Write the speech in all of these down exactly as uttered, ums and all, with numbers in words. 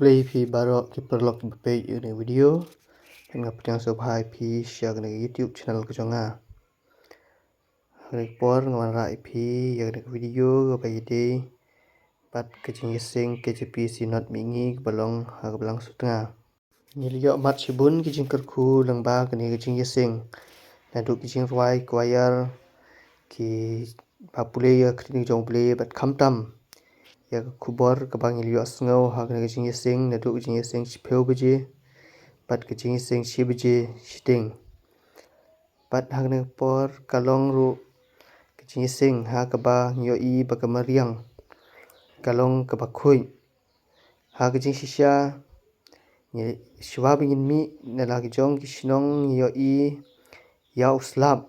Khublei phi baroh ki paralok ba peit ïa kane ka video. Nga pdiang sngewbha ïa phi sha kane ka YouTube channel ka jong nga. Ha kane ka por nga wanrah ïa phi ïa kane ka video kaba ïadei bad ka jingïaseng K J P Synod Mihngi kaba long ha ka Balang Sutnga. Ngi la ïoh mad shibun ki jingkyrkhu lyngba kane ka jingïaseng, naduh ki jingrwai choir, kiba pule ïa ka ktien jong U Blei bad khamtam ïa ka khubor kaba ngi la ïohsngew ha kane ka jingïaseng, naduh ka jingïaseng shiphew baje bad ka jingïaseng shi baje shiteng. Bad ha kane ka por ka long ruh ka jingïaseng ha kaba ngi ïohi ba ka mariang ka long kaba khuid. Ha ka jingshisha, ngi, shuwa ba ngin mih na la ki jong ki shnong, ngi ïohi ïa u slap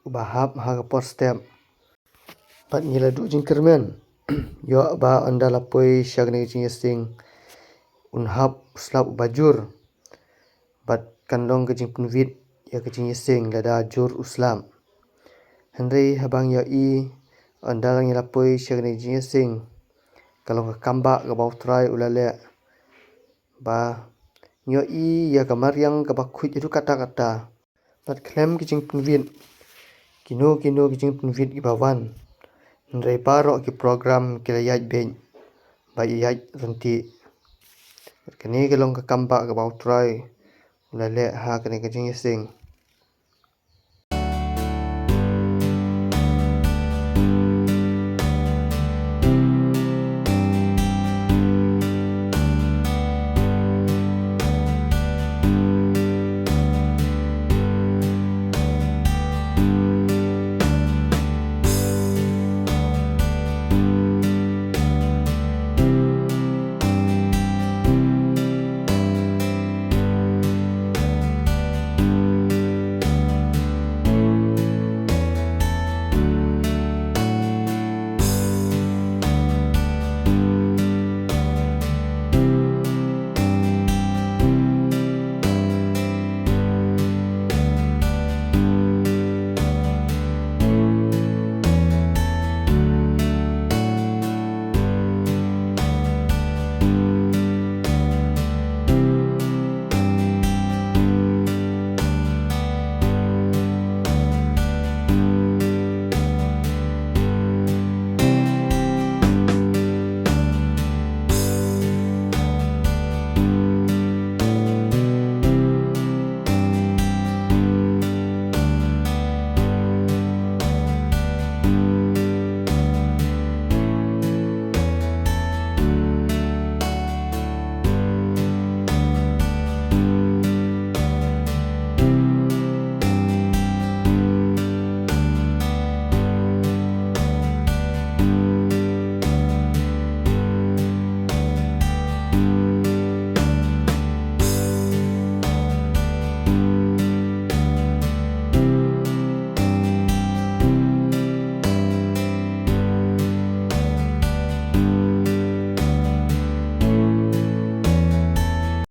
uba hap ha ka por step. Bad ngi la duh jingkyrmen ïoh ba ynda la poi sha kane ka jingïaseng, un hap u slap uba jur. Bad kan long ka jingpynwit ïa ka jingïaseng lada jur u slap. Hynrei haba ngi ïohi ynda la ngi la poi sha kane ka jingïaseng, ka long ka kam ba kaba U Trai u la leh, ba ngi ïohi ïa ka mariang kaba khuid haduh katta katta. Bad khlem ki jingpynwit, kino kino ki jingpynwit kiba wan, hynrei baroh ki program ki la ïaid beit bad ïaid ryntih. Bad kane ka long ka kam ba kaba U Trai u la leh ha kane ka jingïaseng.